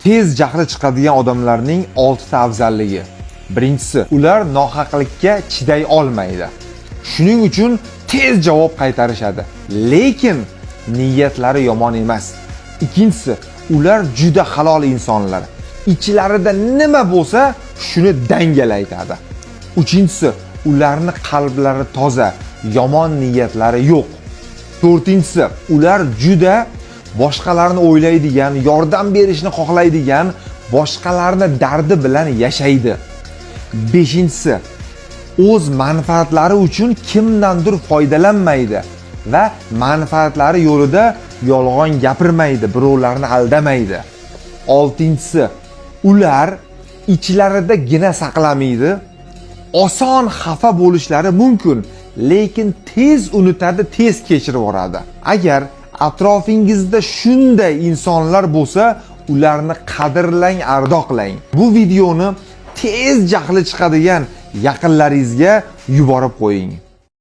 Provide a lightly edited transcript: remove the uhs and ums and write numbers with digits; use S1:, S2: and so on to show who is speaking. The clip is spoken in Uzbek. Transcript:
S1: Tez jahli chiqadigan odamlarning 6 ta afzalligi. Birinchisi, ular nohaqlikka chiday olmaydi. Shuning uchun tez javob qaytarishadi. Lekin niyatlari yomon emas. Ikkinchisi, ular juda halol insonlar. Ichlarida nima bo'lsa, shuni dangal aytadi. Uchinchisi, ularni qalblari toza, yomon niyatlari yo'q. To'rtinchisi, ular juda boshqalarni o'ylaydigan, yordam berishni xohlaydigan, boshqalarni dardi bilan yashaydi. Beshinchisi, o'z manfaatlari uchun kimdandir foydalanmaydi va manfaatlari yo'lida yolg'on gapirmaydi, birovlarni aldamaydi. Oltinchisi, ular ichlarida gina saqlamaydi, oson xafa bo'lishlari mumkin, lekin tez unutadi, tez kechirib yuboradi. Agar atrofingizda shunday insonlar bo'lsa, ularni qadrlang, ardoqlang. Bu videoni tez jahli chiqadigan yaqinlaringizga yuborib qo'ying.